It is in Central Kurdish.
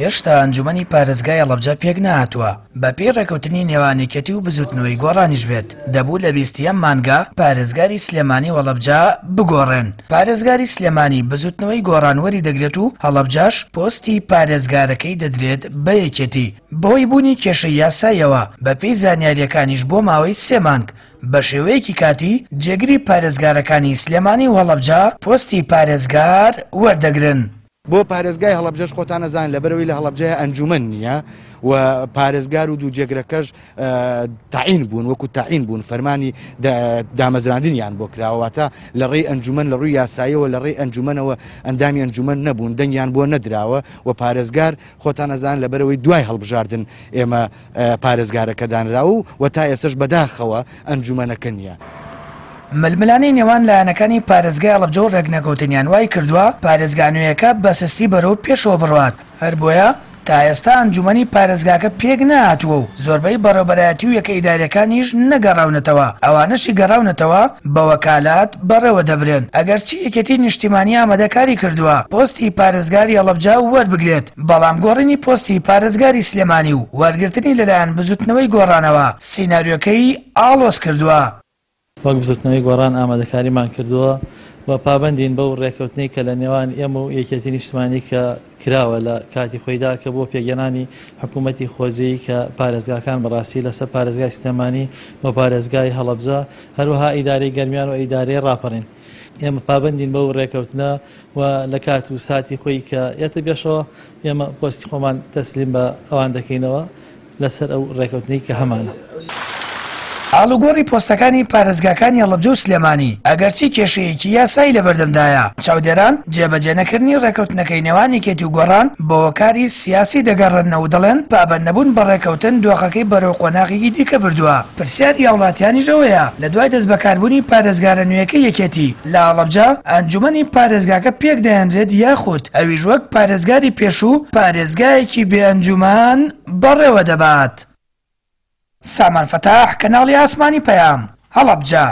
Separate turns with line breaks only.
هێشتا ئەنجومەنی پارێزگای هەڵەبجە پێکنەهاتووە، بەپێی ڕێکەوتنی نێوان یەکێتی و بزوتنەوەی گۆڕانیش بێت، دەبوو لە 20 ی ئەم مانگە پارێزگاری سلێمانی و هەڵەبجە بگۆڕێن. پارێزگاری سلێمانی بزوتنەوەی گۆڕان وەریدەگرێت و هەڵەبجەش پۆستی پارێزگارەکەی دەدرێت بە یەکێتی. بەهۆی بوونی کێشەی یاساییەوە، بەپێی زانیارییەکانیش بۆ ماوەی سێ مانگ بەشێوەیەکی کاتی جێگری پارێزگارەکانی سلێمانی و هەڵەبجە پۆستی پارێزگار وەردەگرن.
بۆ پارێزگای هەڵەبجەش خۆتان ئەزانن لەبەرئەوەی لە هەڵەبجەیە ئەنجومەن نییە و پارێزگار و دوو جێگرەکەش تەعین بوون وەکو تەعین بوون فەرمانی دامەزراندنیان بۆ کراوە واتە لە ڕێی ئەنجومەن لە ڕووی یاساییەوە لە ڕێی ئەنجومەنەوە ئەندامی ئەنجومەن نەبوون دەنگیان بۆ نەدراوە و پارێزگار خۆتان ئەزانن لەبەرئەوەی دوای هەڵبژاردن ئێمە پارێزگارەکە دانراوە و تا ئێستەش بەداخەوە ئەنجومەنەکە نییە.
ململانێی نێوان لایەنەکانی پارێزگای هەڵەبجە و رێکنەکەوتنیان وایکردووە پارێزگا نوێیەکە بە سستی بەرەو پێشەوە بڕوات، هەربۆیە تا ئێستا ئەنجومەنی پارێزگاکە پێکنەهاتووە و زۆربەی بەڕێوبەرایەتی و یەکە ئیدارییەکانیش نەگەڕاونەتەوە، ئەوانەشی گەڕاونەتەوە بە وەکالات بەڕێوە دەبرێن، ئەگەرچی یەکێتی نیشتیمانی ئامادەکاری کردووە پۆستی پارێزگاری هەڵەبجە وەربگرێت، بەڵام گۆڕینی پۆستی پارێزگاری سلێمانی و وەرگرتنی لەلایەن بزوتنەوەی گۆڕانەوە سیناریۆکەی ئاڵۆز کردووە.
وەک بزوتنەوەی گۆڕان ئامادەکاریمان کردووە و پابەندین بەو رێککەوتنەی کە لە نێوان ئێمە و یەکێتی نیشتمانی کە کراوە لە کاتی خۆیدا کە بۆ پێکهێنانی حکوومەتی خۆجێی کە پارێزگاکان بەڕاستی لەسەر پارێزگای سلێمانی و پارێزگای هەڵەبجە هەروەها ئیدارەی گەرمیان و ئیدارەی ڕاپەڕین ئێمە پابەندین بەو رێککەوتنە و لە کات و ساتی خۆی کە یەتە پێشەوە ئێمە پۆستی خۆمان تەسلیم بە ئەوان دەکەینەوە لەسەر ئەو ڕێکەوتنەی کە هەمانە.
ئاڵوگۆڕی پۆستەکانی پارێزگاکانی هەڵەبجە و سلێمانی ئەگەرچی کێشەیەکی یاسایی لەبەردەمدایە، چاودێران جێبەجێنەکردنی ڕێکەوتنەکەی نێوان یەکێتی و گۆڕان بۆ هۆکاری سیاسی دەگەڕێننەوە و دەڵێن پابەندنەبوون بە ڕێکەوتن دۆخەکەی بەرەو قۆناغێکی دیکە بردووە. پرسیاری هاوڵاتیانیش ئەوەیە، لە دوای دەستبەکاربوونی پارێزگارە نوێیەکەی یەکێتی لە هەڵەبجە، ئەنجومەنی پارێزگاکە پێکدەهێنرێت یاخود ئەویش وەک پارێزگاری پێشوو پارێزگایەکی بێ ئەنجومەن بەڕێوەدەبات؟ سامان فەتاح، کەناڵی ئاسمانی پەیام، هەڵەبجە.